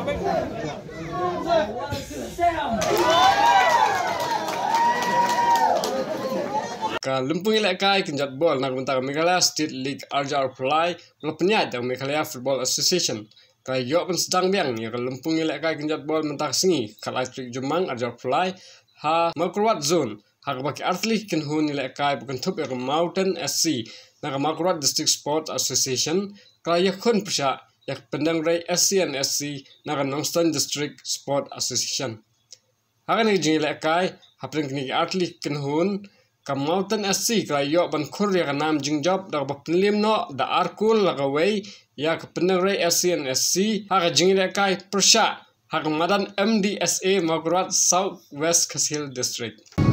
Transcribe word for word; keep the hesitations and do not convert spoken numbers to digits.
Ka lympung ïalehkai kynjat bol na ka bynta ka Meghalaya State League arhajar arphew lai, ba la pynïaid da ka Meghalaya Football Association, ka la ïoh ban sdang biang ïa ka lympung ïalehkai kynjat bol mynta ka sngi, khatlai tarik Jymmang arhajar arphew lai, ha Mawkyrwat Zone, ha kaba ki artylli ki kynhun ïalehkai ba kynthup ïa ka Mawten S C na ka Mawkyrwat District Sport Association, ka la ïakhun pyrshah ïa ka Pyndengrei S C and S C na ka Nongstoiñ District Sport Association. Ha kane ka jingïalehkai, hapdeng kine ki artylli ki kynhun, ka Mawten S C ka la ïoh ban khur ïa ka nam jingjop da kaba pynliem noh da ar kol la kawei ïa ka Pyndengrei S C and S C ha ka jingïalehkai pyrshah ha ka madan M D S A Mawkyrwat, South West Khasi Hills District.